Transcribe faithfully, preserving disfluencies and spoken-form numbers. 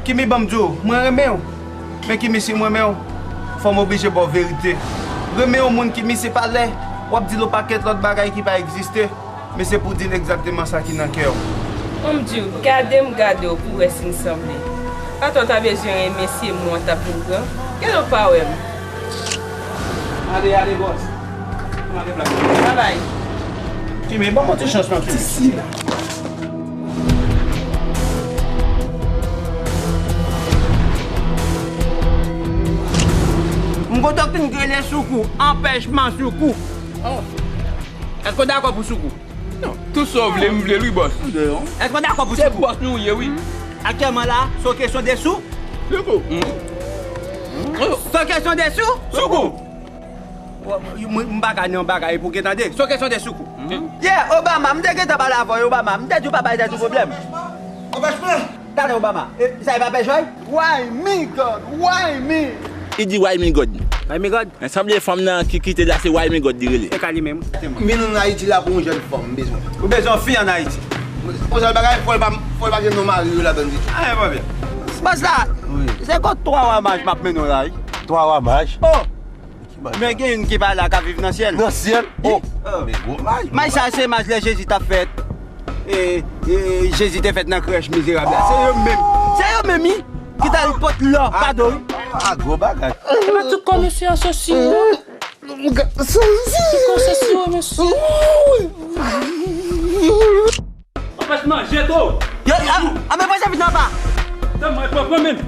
Kimi, ban m di w, mwen renmen w. Men Kimi, si m renmen w, fò m oblije ba w verite. Renmen yon moun, Kimi, se pa lè w ap di l yon pakèt lòt bagay ki pa egziste. Men se pou w di l egzakteman sa ki nan kè w. Ban m di w, gade m gade w pou w wè si n sanble. Atò w ta bezwen renmen se mwen w t ap vin pran. Gade w pa wè m. Ale, ale, bòs. Mwen ale blak. Babay. Kimi, ban m yon ti chans non, Kimi. M kontan w fin rele Soukou, anpèchman Soukou. Èske w dakò pou Soukou? Non, tout sa w vle, m vle l wi, bòs. Èske w dakò pou Soukou? Se bòs nou ye, wi. Aktyèlman la, se yon kesyon de sou? Soukou. Se yon kesyon de sou? Soukou. Mwen, m pa ka nan bagay pou gen tande. Se yon kesyon de Soukou. Yeah, Obama, m te gentan pale avè w, Obama. M te di w pa bay tèt ou pwoblèm. Anpèchman! Talè Obama. E, sa e pa pè jòy? Why me, God? Why me? Li di why me, God. Why me, God? Men sanble fanm nan ki kite la se why me, God li rele. Se ka li menm. M vin ann Ayiti la pou yon jèn fanm, m bezwen. Ou bezwen yon fi ann Ayiti? Yon sèl bagay, fò l pa, fò l pa gen non mari yo ladann tou. Ah, e pa byen. Bòs la, se kot twa wa maj m ap mennen w la, wi. Twa wa maj? Oh! Men gen youn ki pa la k ap viv nan syèl. Nan syèl? Oh! Men gwo maj. Maj sa se maj lè Jezi t ap fèt. E, e, Jezi te fèt nan krèch mizerab la. Se yo menm. Se yo menm, wi. Ki t al pot lò, kado, wi. Ah, gwo bagay. E pa tout kò mesye an se siwo. Ki kò se siwo, mesye? Anpèch manje tou. Yo, a, a, men pase vit anba. Tan mwen pran, pran menm.